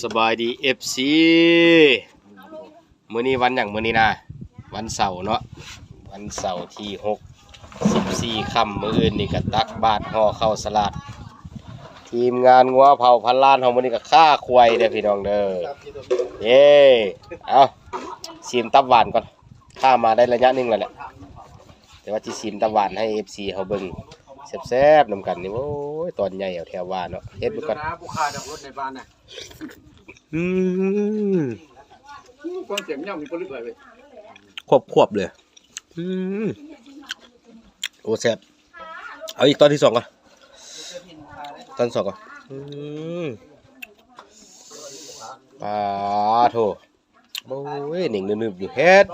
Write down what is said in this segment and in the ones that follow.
ສະບາຍດີ ເອັຟຊີ ມື້ນີ້ວັນຫຍັງ? ມື້ນີ້ນະ ວັນເສົາເນາະ ວັນເສົາທີຫົກ ສິບສີ່ຄ່ຳ ມື້ອື່ນນີ້ກະຕັກບາດຫໍ່ເຂົ້າສະຫຼາດ ທີມງານງົວເຜົາພັນລ້ານເຮົາ ມື້ນີ້ກະຂ້າຄວາຍເດີພີ່ນ້ອງເດີ ເຢ້ ເອົາ ຊີມຕັບຫວານກ່ອນ ຂ້າມາໄດ້ໄລຍະໜຶ່ງແລ້ວແຫຼະ ແຕ່ວ່າຊິຊີມຕັບຫວານໃຫ້ ເອັຟຊີ ເຮົາເບິ່ງແຊບໆນຳກັນນີ້ ໂອ້ຍ ຕອນໃຫຍ່ເອົາແທ້ວ່າເນາະ ເຮັດເບິ່ງກ່ອນ ຜູ້ຂ້າດັກລົດໃນບ້ານນະ ອືມ ຄວາມສຽງຍ່ຳນີ້ບໍ່ລຶກຫຼາຍເວີຍ ຄວບໆເລີຍ ອືມ ໂອ້ ແຊບ ເອົາອີກຕອນທີສອງກ່ອນ ຕອນສອງກ່ອນ ອືມ ປາໂທ້ ໂອ້ຍ ເໜັງໜຶບໆຢູ່ເຮັດ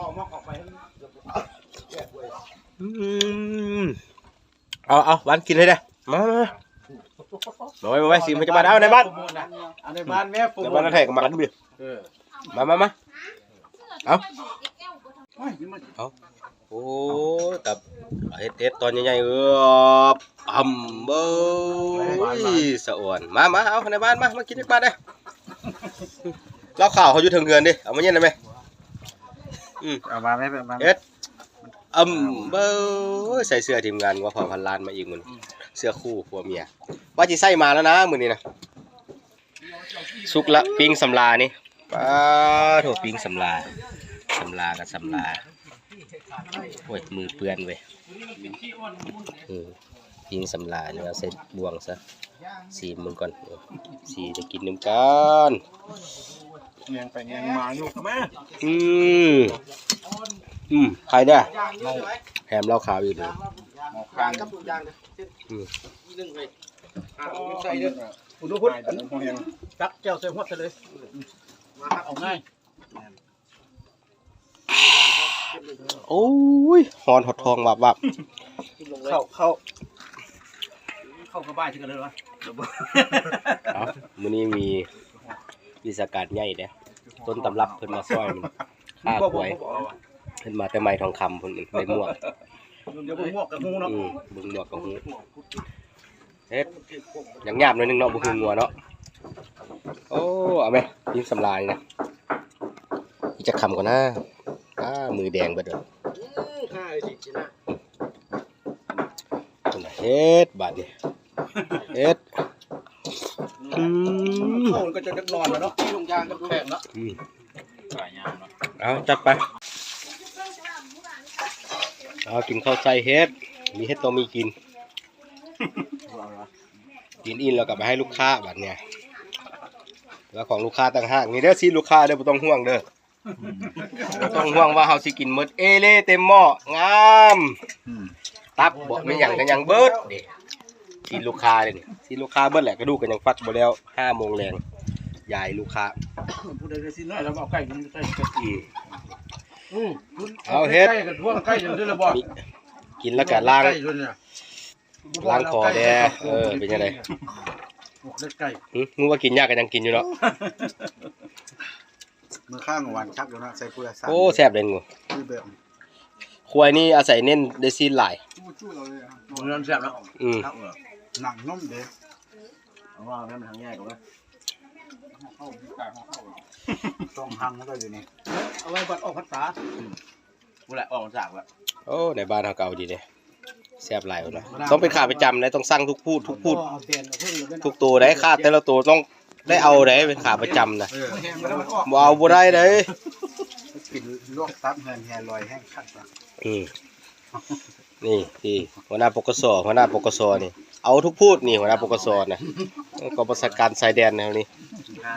ອືມ ເອົາໆ ຫວານກິນໃຫ້ແດ່ ມາໆ ມາໄວ້ ມາໄວ້ ຊີມໃຫ້ເຈົ້າບ້ານ ເອົາ ນາຍບ້ານ ເອົາ ນາຍບ້ານແມ່ ນາຍບ້ານແທ້ກໍມາກັນເດ ເອີ ມາໆໆ ເອົາ ໂອ້ຍ ຕັບ ເຮັດ ເຮັດຕອນໃຫຍ່ໆ ເອີ ອຳ ເບີຍ ສະອອນ ມາໆ ເອົາ ໃນບ້ານມາ ມາກິນຈັກບາດເດ້ ເຫຼົ້າຂາວເຮົາຢູ່ເທິງເຮືອນເດ້ ເອົາມາເຢັນໄດ້ໄໝ ອືມ ເອົາມາໄວ້ ເອົາມາ ເຮັດ ອຳ ເບີຍ ໃສ່ເສື້ອທີມງານງົວເຜົາພັນລ້ານມາອີກມື້ນີ້ ເສື້ອຄູ່ຜົວເມຍ ວ່າຊິໃສ່ມາແລ້ວນະ ມື້ນີ້ນະ. ສຸກລະ ປີ້ງສຳລານີ້ ປາໂທ້ ປີ້ງສຳລາ ສຳລາກໍສຳລາ ໂອ້ຍ ມືເປື້ອນເວີຍ ເອີ ປີ້ງສຳລານີ້ ເອົາໃສ່ບ່ວງຊະ ຊີມເບິ່ງກ່ອນ ເອີ ຊີມໄດ້ກິນນຳກັນ ແຍງໄປແຍງມາຢູ່ ເຂົ້າມາ ອືມ ອືມ ໃຄເດີ ແຖມເຫຼົ້າຂາວອີກເດີ ເອົາຄານ ອືມ ໃສ່ເດີ ຄຸນດູພຸດ ຕັກແຈ່ວໃສ່ຮວດໃສ່ເລີຍ ມາ ເອົາງ່າຍ ໂອ້ຍ ຮ້ອນຮອດທ້ອງວາບໆ ເຂົ້າ ເຂົ້າ ເຂົ້າກັບບ່າຍຄືກັນເລີຍວະ ເອົ້າ ມື້ນີ້ມີວິຊາການໃຫຍ່ເດ້ ຕົ້ນຕຳລັບເພິ່ນມາຊ່ອຍ ຂ້າຄວາຍ ເພິ່ນມາແຕ່ໄມ້ທອງຄຳພຸ້ນ ໄດ້ໝວກ ເບິ່ງໝວກກໍຮູ້ເນາະ ອືມ ເບິ່ງໝວກກໍຮູ້ ເຮັດ ຫຍາບໆໜ້ອຍໜຶ່ງເນາະ ບໍ່ຄືງົວເນາະ ໂອ້ ເອົາແມ ກິນສຳລາຍນະ ອີກຈັກຄຳກ່ອນນະ ອ້າ ມືແດງເບິດເລີຍ ເຮັດບາດນີ້ ເຮັດ ອືມ ເຂົ້າກໍຈະນອນແລ້ວເນາະ ທີ່ໂຮງຢາກໍແຂງເນາະ ອືມ ເອົາ ຈັດໄປ ເອົາ ກິນເຂົ້າໃສ່ເຮັດ ມີເຮັດຕ້ອງມີກິນ ກິນອີ່ມແລ້ວກໍໄປໃຫ້ລູກຄ້າບາດນີ້ ແລ້ວຂອງລູກຄ້າຕ່າງຫາກ ນີ້ເດີ ຊີ້ນລູກຄ້າເດີ ບໍ່ຕ້ອງຫ່ວງເດີ ບໍ່ຕ້ອງຫ່ວງວ່າເຮົາຊິກິນໝົດ ເອເລເຕັມໝໍ້ ງາມ ອືມ ຕັບບໍ ແມ່ນຫຍັງກໍຍັງເບິດເດ້ ຊີ້ນລູກຄ້າເດ້ນີ້ ຊີ້ນລູກຄ້າເບິດແຫຼະ ກະດູກກໍຍັງຟັກບໍ່ແລ້ວ ຫ້າໂມງແລງ ຢາຍລູກຄ້າ ຜູ້ໃດໄດ້ຊີ້ນນ້ອຍລະເອົາໄກ່ມັນໃສ່ ອືມ ອືມ ເອົາເຮັດ ໄກ່ກັບພວກໄກ່ຈັ່ງຊີ້ລະບໍ່ ກິນແລ້ວກໍລ້າງ ໄກ່ຢູ່ນີ້ ລ້າງຄໍແດ່ ເອີ ເປັນຈັ່ງໃດ ອອກເລືອດໄກ່ ຫຶ ມຶງວ່າກິນຍາກກໍຍັງກິນຢູ່ເນາະ ມື້ຄ້າງຫວານຄັກຢູ່ເນາະ ໃສ່ຜູ້ລະສາມ ໂອ້ ແຊບເດ້ງູ ຄືແບບ ຄວາຍນີ້ອາໄສເນັ້ນໄດ້ຊີ້ນຫຼາຍ ເນື້ອແຊບເນາະ ອືມ ໜັງນຸ້ມເດ້ ເອົາວ່າແມ່ນທາງແຍກເລີຍ ຕ້ອງຫັງມັນກໍຢູ່ນີ້ ເອົາໄວ້ບັດອອກພັນສາ ອືມ ພຸ້ນແຫຼະ ອອກສາກແລ້ວ ໂອ້ ໃນບ້ານເຮົາກໍເອົາດີເດ້ ແຊບຫຼາຍພຸ້ນນະ ຕ້ອງເປັນຂາປະຈຳເດ້ ຕ້ອງສັ່ງທຸກພູດ ທຸກພູດ ທຸກໂຕເດ້ ຂາແຕ່ລະໂຕຕ້ອງໄດ້ເອົາເດ້ ເປັນຂາປະຈຳນະ ເອີ ບໍ່ເອົາບໍ່ໄດ້ເດ້ ກິນລວກຕັບແຮງ ແຮງລອຍແຮງຄັກ ອືມ ນີ້ ທີ່ຫົວໜ້າ ປກສ ຫົວໜ້າ ປກສ ນີ້ ເອົາທຸກພູດນີ້ ຫົວໜ້າ ປກສ ນະ ເອີ ກອງບັນຊາການຊາຍແດນແນວນີ້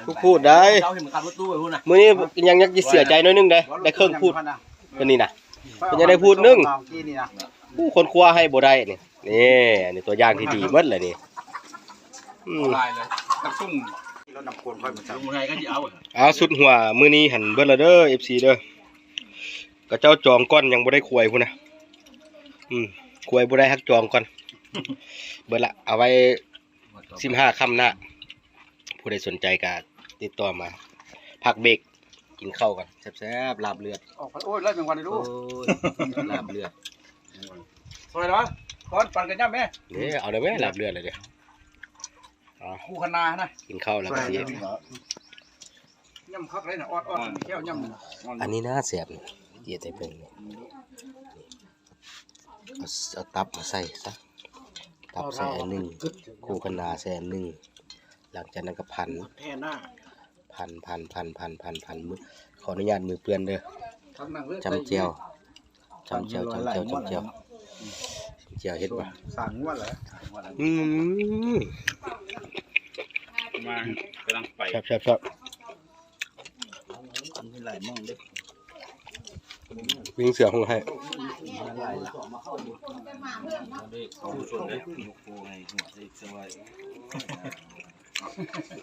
ທຸກພູດໄດ້ ເຮົາເຫັນມັນຂັບລົດຕູ້ໄປພຸ້ນນະ ມື້ນີ້ຍັງ ຍັງຊິເສຍໃຈໜ້ອຍໜຶ່ງເດ້ ໄດ້ເຄິ່ງພູດ ເພິ່ນນີ້ນະ ເພິ່ນຍັງໄດ້ພູດໜຶ່ງ ຜູ້ຄົ້ນຄວ້າໃຫ້ບໍ່ໄດ້ນີ້ ນີ້ ອັນນີ້ຕົວຢ່າງທີ່ດີເບິດແຫຼະນີ້ ອືມ ເອົາ ຊຸດຫົວມື້ນີ້ຫັ້ນເບິດແລ້ວເດີ ເອັຟຊີ ເດີ ເຂົາເຈົ້າຈອງກ່ອນ ຍັງບໍ່ໄດ້ຄວາຍພຸ້ນນະ ອືມ ຄວາຍບໍ່ໄດ້ ຮັກຈອງກ່ອນ ເບິດລະ ເອົາໄວ້ສິບຫ້າຄ່ຳໜ້າ ຜູ້ໃດສົນໃຈກໍຕິດຕໍ່ມາ ພັກເບຣກ ກິນເຂົ້າກັນແຊບໆ ລາບເລືອດ ອອກໄປ ໂອ້ຍ ໄລ່ແມງວັນເດ້ລູກ ໂອ້ຍ ລາບເລືອດ ຊ່ອຍລະ ກ່ອນ ປັ່ນກັນຍາມແມ່ ເດ້ ເອົາໄດ້ແມ່ ລາບເລືອດລະເດ້. ຄູ່ຄະນານະ ກິນເຂົ້າແລ້ວກໍຊິ ຍຳຄັກເລີຍນະ ອອດໆ ແຂ້ວຍຳ. ອັນນີ້ນາແຊບນີ້ ເຮັດໃຫ້ເບິ່ງນີ້ ເອົາ ເອົາຕັບມາໃສ່ຊະ ຕັບໃສ່ອັນໜຶ່ງ ຄູ່ຄະນາໃສ່ອັນໜຶ່ງ ຫຼັງຈາກນັ້ນກໍພັນ ແທ້ນະ ພັນໆໆໆໆ ມື້ ຂໍອະນຸຍາດມືເປື້ອນເດີ ຈ້ຳແຈ່ວ ຈ້ຳແຈ່ວ ຈ້ຳແຈ່ວ ຈ້ຳແຈ່ວ ຈ້ຳແຈ່ວ ເຮັດບໍ່ ສາມງວດແລ້ວ ອືມ ມາ ກຳລັງໄປ ແຊບໆໆ ມີຫຼາຍໝ່ອງເດ້ ຍິງເສືອຫົວໃຫ້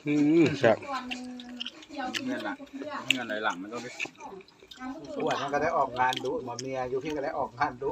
ອືມ ແຊບ ເຮືອນລະ ເຮືອນຫຼາຍຫຼັງມັນກໍ ຜົວມັນກໍໄດ້ອອກງານດຸ ໝໍເມຍຢູ່ພີ້ກໍໄດ້ອອກງານດຸ.